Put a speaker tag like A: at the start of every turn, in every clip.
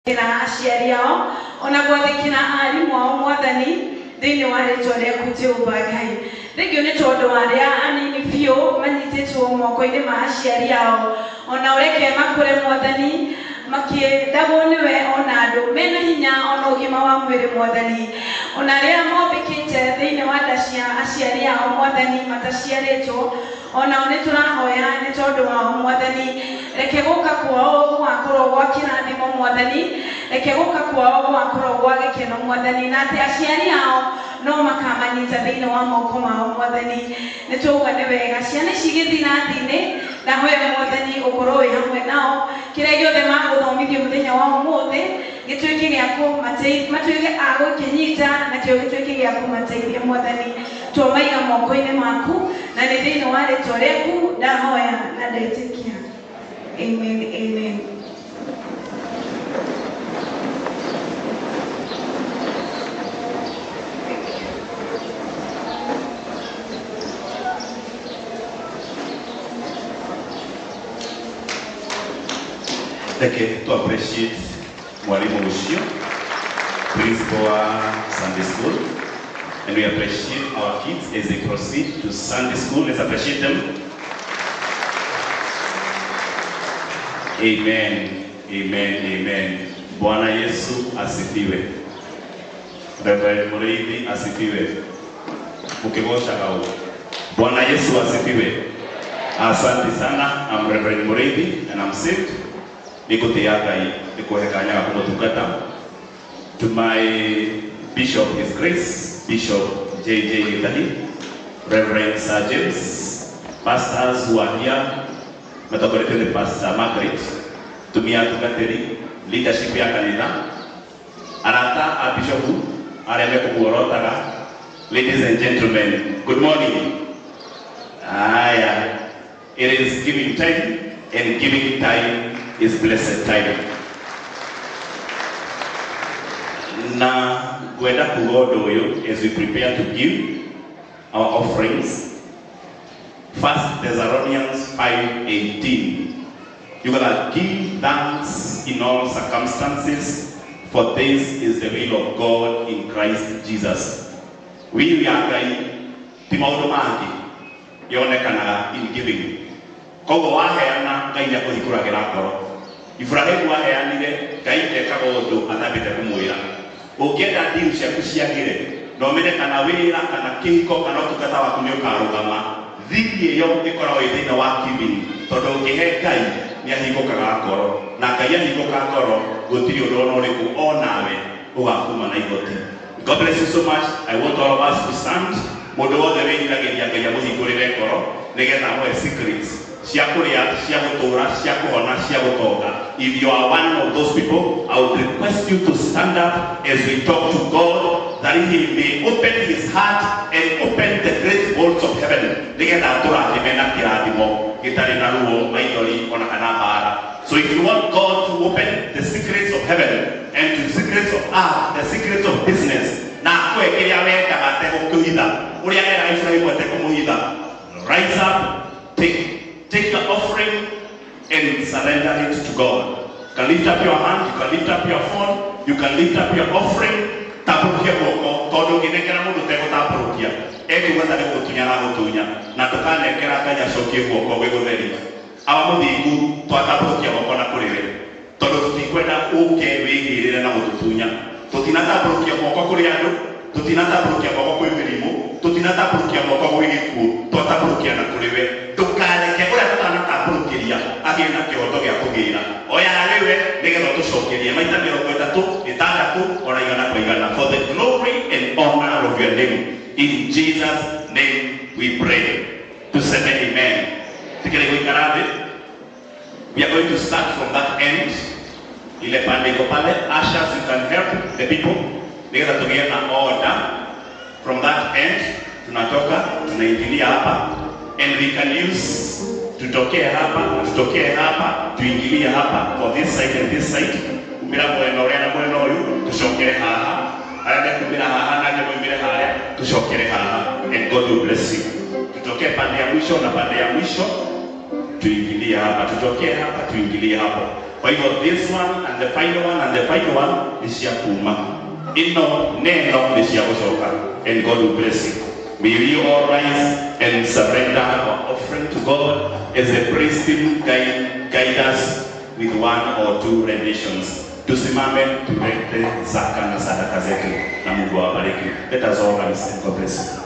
A: Aciari ao ona gwathĩkĩra arimũ ao Mwathani thĩinĩ wa rĩtwa rĩaku Jehova Ngai. Thengio nĩ tondũ wa arĩa anini biũ manyitĩtwo moko-inĩ ma aciari ao, ona ũreke makũre Mwathani makĩendagwo nĩwe, ona andũ mena hinya ona ũgima wa mwĩrĩ Mwathani, ona arĩa mombĩkĩte thĩinĩ wa nda cia aciari ao Mwathani mataciarĩtwo, onao nĩ tũrahoya nĩ tondũ wao Mwathani. Reke gũka kwao gũgakorwo gwa kĩrathimo Mwathani, reke gũka kwao gũgakorwo gwa gĩkeno Mwathani, na atĩ aciari ao no makamanyita thĩinĩ wa moko mao Mwathani. Nĩ twauga nĩ wega ciana ici igĩthiĩ irathi-inĩ, ndahoya Mwathani ũkorwo wĩ hamwe nao, kĩrĩa gĩothe magũthomithio mũthenya wa ũmũthĩ gĩtuĩke gĩa kũmateithia, matuĩke a gũkĩnyita nakĩo gĩtuĩke gĩa kũmateithia Mwathani. Twamaiga moko-inĩ maku na nĩ thĩinĩ wa rĩtwa rĩaku ndahoya na ndetĩkia. Amen, amen.
B: Reke to appreciate mwalimu ucio, principal wa Sunday school, and we appreciate our kids as they proceed to Sunday school. Let's appreciate them. Amen, amen, amen. Bwana Yesu asifiwe. Reverend Muriithi asifiwe. Mukigoshaga ũũ. Bwana Yesu asifiwe. Asante sana. I'm Reverend Muriithi and I'm saved. Nĩngũtĩĩa Ngai nĩ kũhe kanya ga kũmũtungata. To my Bishop, His Grace, Bishop J.J. Gitahi, Reverend Sir James, pastors who are here, matongoretio nĩ Pastor Margaret, tumia atungatĩri, leadership ya kanitha, arata a Bishop arĩa mekũmuorotaga, ladies and gentlemen, good morning. Aya, it is giving time, and giving time is blessed time. Na ngwenda kuga ũndũ ũyũ as we prepare to give our offerings. First Thessalonians 5:18. You gotta give thanks in all circumstances, for this is the will of God in Christ Jesus. Will ya Ngai ti maũndũ mangĩ yonekanaga in giving. Koguo waheana Ngai nĩakũhingũragĩra ngoro. Ibrahimu aheanire, Ngai ekaga ũndũ atambĩte kũmwĩra. Ũngĩenda deal ciaku ciagĩre na ũmenye kana wĩra kana kĩhiko kana ũtungata waku nĩ ũkarũgama, thiri ĩyo ĩkoragwo ĩ thĩinĩ wa giving, tondũ ũngĩhe Ngai nĩ ahingũkaga ngoro, na Ngai ahingũka ngoro gũtirĩ ũndũ ona ũrĩkũ onawe ũgakuma na igoti. God bless you so much. I want all of us to stand. Mũndũ wothe wĩriragĩria Ngai amũhingũrĩre ngoro nĩgetha amũhe secrets cia kũrĩa, cia gũtũũra, cia kũhona, cia gũtonga. If you are one of those people, I would request you to stand up as we talk to God, that he may open his heart and open the great vaults of heaven nĩgetha atũrathime na kĩrathimo gĩtarĩ na ruo, maithori ona kana mbara. So if you want God to open the secrets of heaven and the secrets of earth, the secrets of business, na akũhe kĩrĩa wendaga ategũkũhitha, ũrĩa era Ibrahimu atekũmũhitha, rise up, take your offering and surrender it to God. You can lift up your hand, you can lift up your phone, you can lift up your offering. Tambũrũkia guoko, tondũ ũngĩnengera mũndũ ũtegũtambũrũkia ekuga ta nĩ gũgũtunya aragũtunya, na ndũkanengera Ngai acokie guoko gwĩ gũtheri. Awa mũthingu, twatambũrũkia guoko na kũrĩ we tondũ tũtikwenda ũke wĩgĩrĩre na gũtũtunya. Tũtinatambũrũkia guoko kũrĩ andũ, tũtinatambũrũkia guoko kwĩ mĩrimũ, tũtinatambũrũkia guoko gwĩ gĩkuũ, twatambũrũkia na kũrĩ we. Ndũkareke ũrĩa tũtanatambũrũkĩria agĩe na kĩhoto gĩa kũgĩra. Oya harĩ we nĩgetha ũtũcokerie maita 36 ona igana kwa igana, for the glory and honor of your name. In Jesus' name we pray. Tuseme amen. Tikere gũikara thĩ. We are going to start from that end. Ile pande iko pale. Ushers, you can help the people nĩgetha tũgĩe na order. From that end tunatoka tunaingilia hapa, and we can use tutokee hapa, tutokee hapa, tuingilie hapa for this side and this side, umĩra mwena ũrĩa na mwena ũyũ, tũcokere haha, arĩa mekumĩra haha nake moimĩre harĩa, tũcokere haha, and God will bless you. Tutokee pande ya mwisho na pande ya mwisho tuingilie hapa, tutokee hapa tuingilie hapo. Kwa hivyo this one and the final one and the final one ni cia kuma ino neno ni cia gucoka, and God will bless you. May we all rise and surrender our offering to God as the praise team guide us with one or two renditions. Tusimame tulete zaka na sadaka zetu, na Mungu awabariki. Let us all rise and God bless you.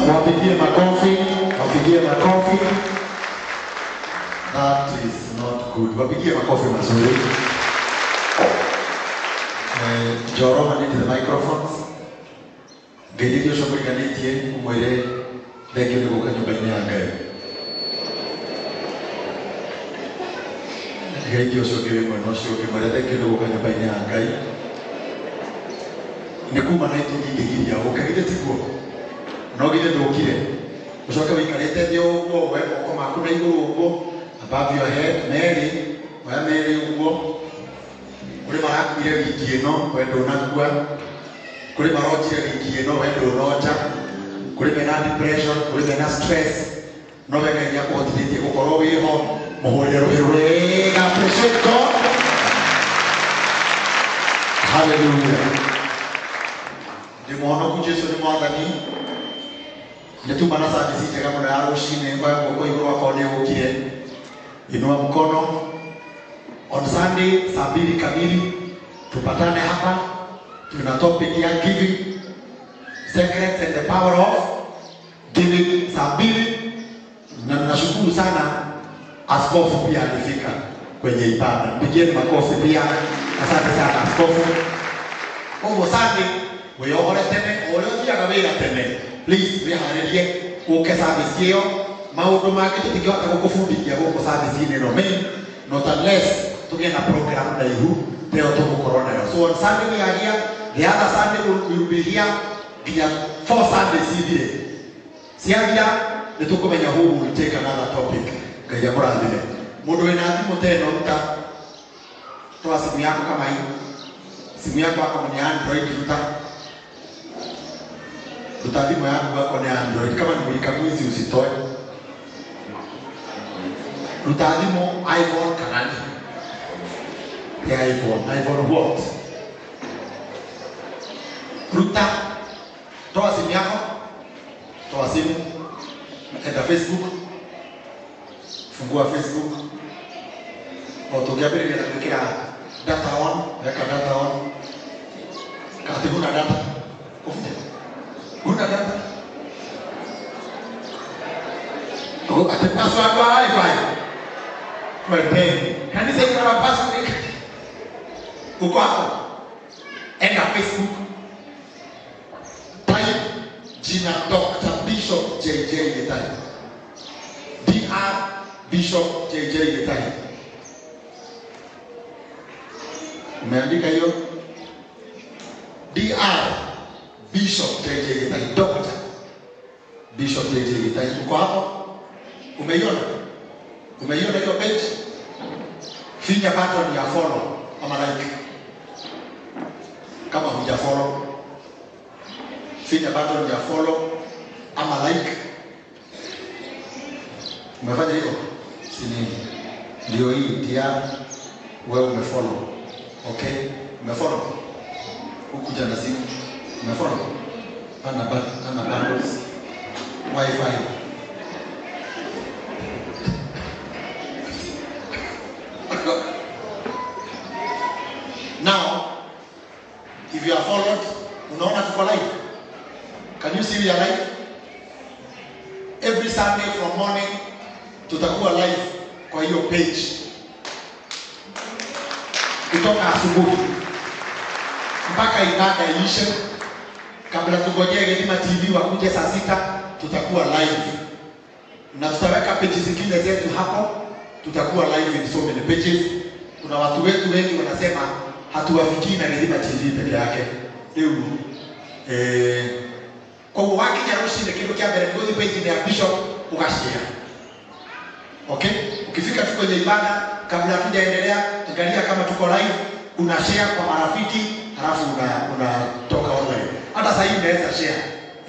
C: Wapigie makofi, wapigie makofi. That is not good. Wapigie makofi mazuri. Njoro need the microphones. Ngeithĩtie ũcio mũriganĩtie ũmwĩre thengio nĩ gũka nyũmba-inĩ ya Ngai. Ngeithie ũcio ũngĩ wĩ mwena ũcio ũngĩ mwĩre thengio nĩ gũka nyũmba-inĩ ya Ngai. Nĩ kuma na itũngĩingĩgiria ũke githĩ tiguo no githĩ ndũkire ũcoke wĩikarĩte thĩ ũguo woe moko maku na igũrũ ũguo above your head merĩ oya merĩ ũguo kũrĩ marakuire wiki ĩno we ndũnakua kũrĩ maronjire wiki ĩno we ndũnonja kũrĩ mena depression kũrĩ mena stress no we Ngai nĩakũhotithĩtie gũkorwo wĩho mũhũrĩre rũhĩ rwega. Appreciate God. Hallelujah. Ndĩ mũhonoku Jesu nĩ mwathani nĩ tuma na service njega mũno ya rũcinĩ ngoya guoko igũrũ akorwo nĩ ũkire inua mkono. On Sunday saa 2 kamili tupatane hapa, tuna topic ya giving, secrets and the power of giving, saa 2. Na nashukuru sana askofu pia alifika kwenye ibada, mpigieni makofi pia. Asante sana askofu. Koguo Sunday wĩyohore tene o ũrĩa ũthiaga wĩra tene, please wĩharĩrie ũke service ĩyo. Maũndũ mangĩ tũtingĩhota gũkũbundithia gũkũ service-inĩ ĩno main, not unless tũgĩe na program ndaihu teo tũgũkorwo nayo. So on Sunday we are here, the other Sunday we will be here nginya 4 Sundays ithire ciathira nĩ tũkũmenya who will take another topic. Ngai amũrathime. Mũndũ wĩna thimũ ta ĩno ruta, toa simu yako kama hii, simu yako kama ni Android, ruta ruta thimũ yaku yako ni Android, kama ni mulika mwizi usitoe, ruta thimũ iPhone kana ni ya iPhone, iPhone what? Ruta, toa simu yako, toa simu, enda Facebook, fungua Facebook, o tũngĩambĩrĩria na gwĩkĩra data on, weka data on, kati huna data, ufute, huna data, ati password wa wifi, twendeni, kanisa iko na password, uko hapo, enda Facebook, type jina Dr. Bishop JJ Gitahi, Dr. Bishop JJ Gitahi. Umeandika hiyo? Dr. Bishop JJ Gitahi, Dr. Bishop JJ Gitahi. Uko hapo? Umeiona? Umeiona hiyo page? Finya button ya follow ama like. Kama huja follow, finya button ya follow ama like. Umefanya hivyo? Si nini? Ndio hii DR wewe umefollow. Okay, umefollow. Hukuja na simu. Umefollow. Ana bundles. Wi-Fi. Now, if you are followed, unaona tuko live. Can you see we are live? Every Sunday from morning tutakuwa live kwa hiyo page. Kutoka asubuhi mpaka ibada iishe, kabla tungojee Githima TV wakuje saa 6, tutakuwa live. Na tutaweka page zingine zetu hapo, tutakuwa live in so many pages. Kuna watu wetu wengi wanasema hatuwafikii na Githima TV peke yake. Rĩu koguo wakinya rũcinĩ kĩndũ kĩa mbere nĩ gũthiĩ page ya Bishop ũgashare. Okay? Ukifika tu kwenye ibada, kabla hatujaendelea, angalia kama tuko live, una share kwa marafiki, halafu unatoka online. Hata sasa hivi unaweza share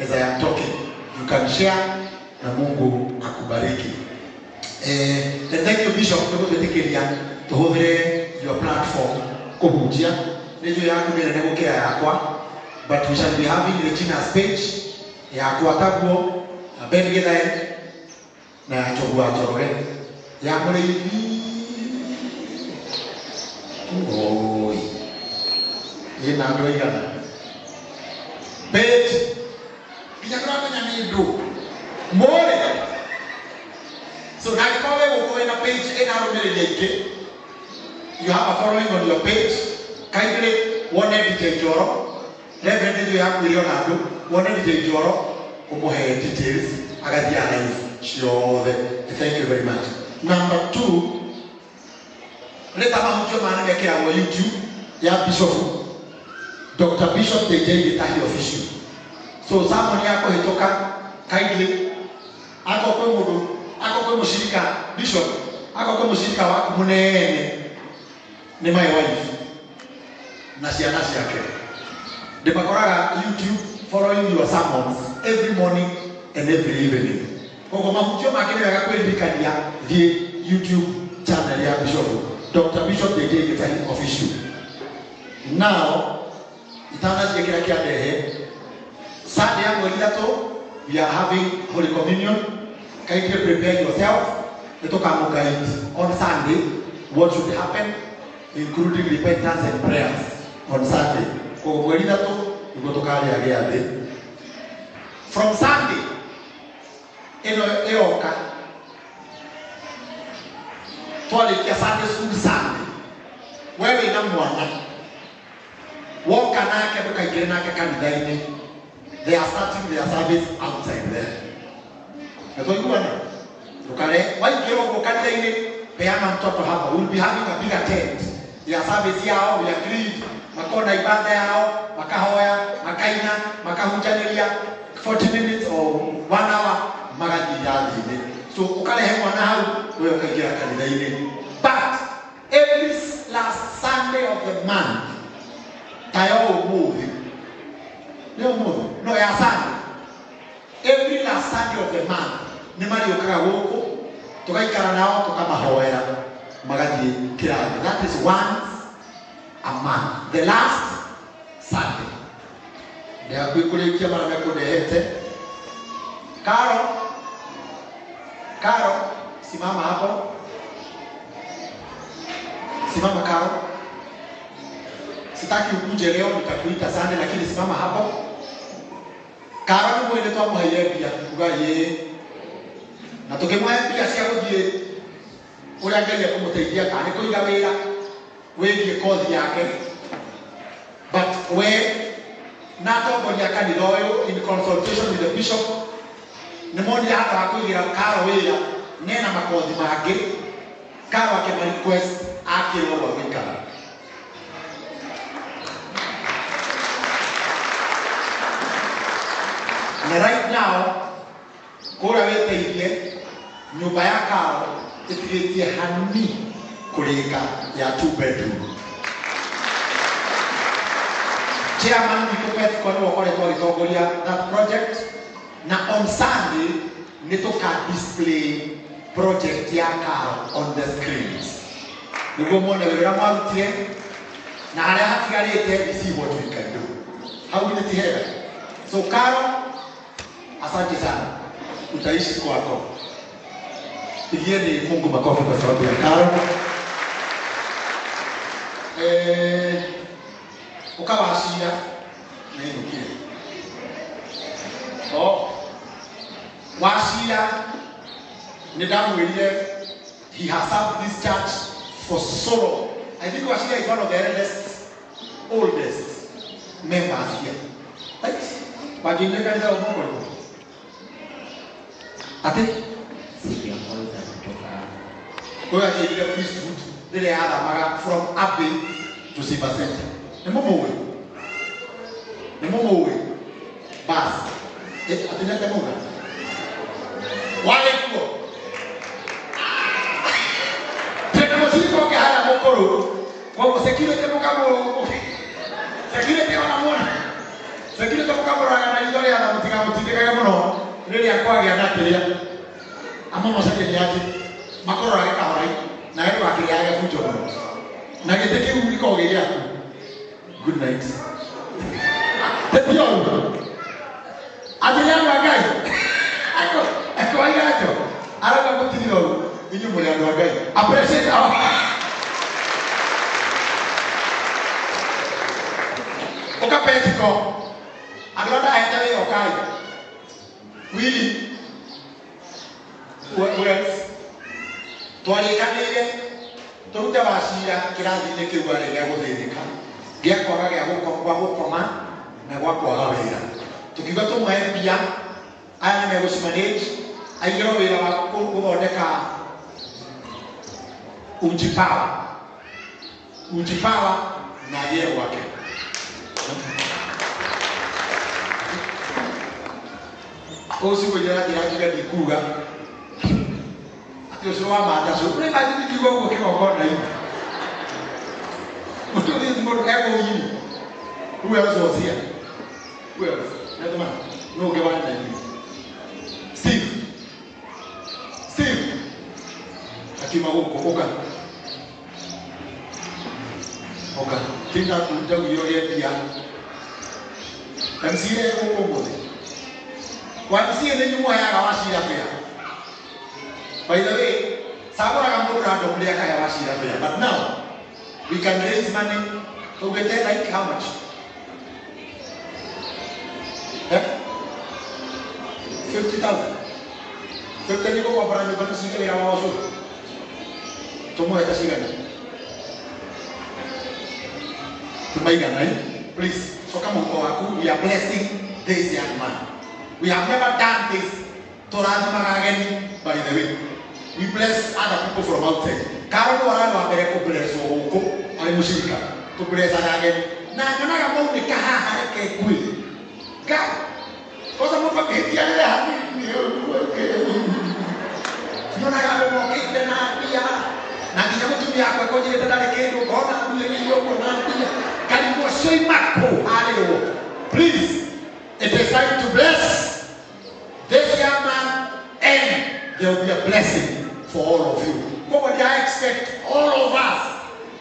C: as I am talking. You can share na Mungu akubariki. And thank you Bishop nĩ gũtwĩtĩkĩria tũhũthĩre your platform kũhunjia. Nĩnjũĩ yaku nĩ nene gũkĩra yakwa, but we shall be having Regina's page yakwa taguo, na Ben Githae na ya Njogu wa Njoroge ya Mũrĩithi. Oi, ĩna andũ aigana? Page nginya ndũramenya nĩ ndũ mũrĩ. So na angĩkorwo wĩ gũkũ wĩna page ĩna arũmĩrĩri aingĩ, you have a following on your page, kindly wone DJ Njoro, Reverend nĩnjũĩ yaku ĩrĩ ona andũ, wone DJ Njoro ũmũhe details agathiĩ live ciothe. Thank you very much. Number 2, rĩta mahunjio mana mekĩragwo YouTube ya Bishop Dr. Bishop JJ Gitahi official. So someone yako hitoka kindly ako kwe mundu ako kwe mushirika bishop ako kwe mushirika waku munene ni my wife na ciana ciake. Ndimakoraga YouTube following your sermons every morning and every evening. Koguo mahunjio make nĩ wega kwĩririkania thiĩ YouTube channel ya Bishop Dr. Bishop JJ Gitahi official. Now itanaciĩkĩra kĩandehe Sunday ya mweri ithatũ we are having Holy Communion. Kindly prepare yourself. Nĩtũkamũguide on Sunday what should happen, including repentance and prayers on Sunday. Koguo mweri ithatũ nĩguo tũkarĩa gĩathĩ. From Sunday ĩno ĩroka twarĩkia Sunday school Sunday, we wĩna mwana woka nake ndũkaingĩre nake kanitha-inĩ. They are starting their service outside there. Nĩtwaiguana? Ndũkare waingĩra ũguo kanitha-inĩ, peana mtoto hapa. We'll be having a bigger tent ya service yao. We agreed makona ibada yao, makahoya, makaina, makahunjanĩria 40 minutes or 1 hour magathiĩ irathi-inĩ. So ũkarehe mwana hau we ũkaingĩra kanitha-inĩ. But every last Sunday of the month tayo ũmũthĩ nĩ ũmũthĩ no ya Sunday, every last Sunday of the month nĩ marĩũkaga gũkũ tũgaikara nao tũkamahoera magathiĩ kĩrathi. That is once a month, the last Sunday. Ndĩ hakuhĩ kũrĩkia marĩa mekũndehete. Karo, Karo, simama hapo. Simama Karo. Sitaki ukuje leo, nitakuita Sunday, lakini simama hapo. Karo nĩ mwene twamũheire mbia kuga yĩ na tũkĩmũhe mbia cia gũthiĩ ũrĩa Ngai ekũmũteithia kana nĩ kũiga wĩra wĩgiĩ kothi yake. But we na atongoria kanitha ũyũ in consultation with the bishop nĩ monire handũ ha kũigĩra Karo wĩra nena makothi mangĩ. Karo akĩma request akĩrwo gwa gũikara. Na right now kũrĩa wĩteithie nyũmba ya Karo ĩtigĩtie hanini kũrĩka ya 2 bedroom. Chairman witũ Petco nĩwe ũkoretwo agĩtongoria that project, na on Sunday nĩ tũka display project ya Karo on the screens nĩguo muone wĩra ũrĩa mwarutire na harĩa hatigarĩte we see what we can do. Hau nĩ ti hega. So Karo, asante sana, utaishi kwako. Pigieni Mungu makofi kwa sababu ya Karo. Ukawashira nĩinũkire. Oh, Washira nĩ ndamwĩrire he has served this church for so long. I think Washira is one of the oldest members here. Right? Wajinge kanitha ũmũkũrũ. Atĩ
D: Siku ya kwanza kutoka
C: ũyũ akĩingĩra priesthood rĩrĩa yathamaga from Abbey to Simba Center. Nĩ mũmũĩ? Nĩ mũmũĩ? Bas. Atĩ nĩ atĩa warĩ kuo? Twĩna mũcirika ũngĩ harĩa mũkũrũ koguo security mũkamũ security ona muona security mũkamũroraga na ritho rĩa tha mũtigamũtindĩkage mũno rĩrĩa kwagĩa na kĩrĩa amũmocageria atĩ makororage kahora nawe ndũgakĩrĩage bunjo mũno na gĩtĩ kĩu gĩkoragwo gĩ gĩaku. Good night. Tĩtioru atĩ nĩ andũ a Ngai akĩwaiga njo arauga mũtirĩ ũru inyuĩ mũrĩ andũ a Ngai. Appreciate our ũkapetiko andũ arĩa ndahete wĩra ũkai Willy Wells twarĩkanĩire tũrute Wacira kĩrathi-inĩ kĩu arĩ gĩa gũthĩnĩka gĩa kwaga gĩa gwa gũkoma na gwa kwaga wĩra. Tũkiuga tũmũhe mbia aya nĩ megũcimanage aigĩrwo wĩra wa gũthondeka uji power na agĩe gwake. Ũcio njĩra ngiuga ndikuga atĩ ũcũrũ wa mandacu ũrĩ imagine ngiuga ũguo kĩgongona-inĩ mũndũ ũthiĩte mũndũ ekũini. Who else was here? Who else? Gentlemen, no ũngĩ warĩ na ithuĩ? Steve. Steve akiuma gũkũ ũka ũka tinda ndaugire ũgĩe mbia. MCA gũkũ ũmũthĩ wa MCA nĩ inyuĩ mũheaga Wachira fare. By the way, cagũraga mũndũ randomly akahe Wachira fare, but now we can raise money. Tũgĩte like how much? Eh? 50,000. 50 nĩ gũkombora nyũmba nĩ ciike wĩra wa ũcũrũ. Tũmũhete cigana? Tumaigana, eh? Please, coka mũhuko waku. We are blessing this young man. We have never done this. Tũrathimaga ageni, by the way. We bless other people from outside. Karo nĩ wararĩ wa mbere kũblesswo gũkũ arĩ mũcirika. Tũblessaga ageni. Na nyonaga maunĩka haha reke ngwĩre. Ngai, kwanza mũndũ akĩhĩtia rĩrĩa hanini nyonaga andũ mokĩte na mbia na nginya mũtumia akwa ekũnjĩrĩte ndarĩ kĩndũ ngona mbia ũguo na mbia ngarigwo cioima kũ arĩrwo. Please, it is time to bless this young man and there will be a blessing for all of you. Koguo I expect all of us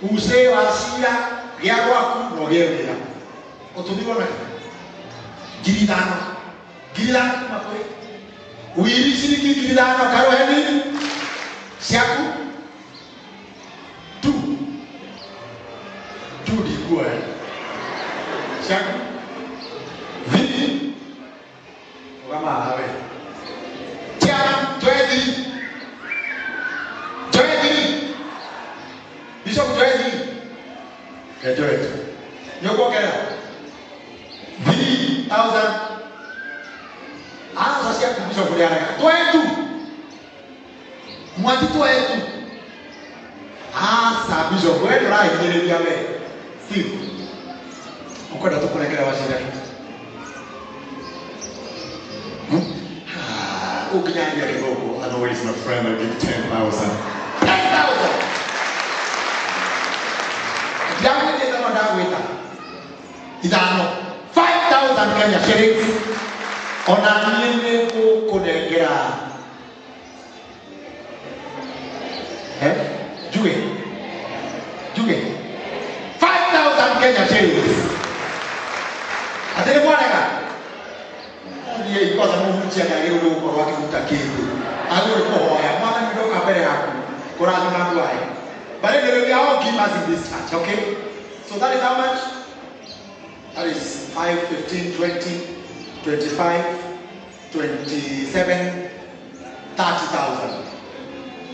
C: who say Wachira gĩa gwaku na ũgĩe wĩra ũtũmirwo na 5,000 5,000 kuma kũrĩ wiri ciringi 5,000 karohe nini ciaku tu tu ndikuoya ciaku thiri ũgama haha we chairman joe thiri joe thiri bishop joe thiri ke joe tu nĩ ũkuongerera 3,000 aca ciaku bishop nĩ arega twoe tu mwati twoe tu aca bishop we ndũrahinyĩrĩria we Steve ũkwenda tũkũnengere Wachira ũkinyangia gĩthũngũ.
E: I know he's my friend, I'll give 10,000.
C: 10,000 ndagwĩtĩte no ndagwĩta ithano 5,000 Kenya shillings ona niĩ nĩ ngũkũnengera eh njuge njuge 5,000 Kenya shillings atĩ nĩ mwarega thiĩ kwanza mũhunjia ndagĩrĩirwo nĩ gũkorwo akĩruta kĩndũ agĩrĩirwo nĩ kũhoya mwathani ndoka mbere yaku kũrathima andũ aya. But anyway, we are all givers in this church, okay? So that is how much? That is 5, 15, 20, 25, 27, 30,000.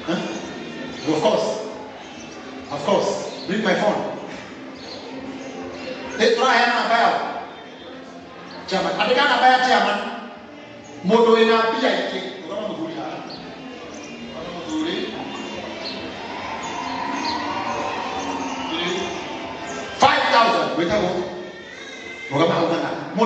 C: Huh? Of course. Of course. Bring my phone. Hey, try namba yao. Chairman. Andĩka namba ya chairman. Mũndũ wĩna mbia ingĩ. Rũgama mũthuri haha. Rũgama mũthuri. 5,000. Wĩtagwo. Rũgama hau mana.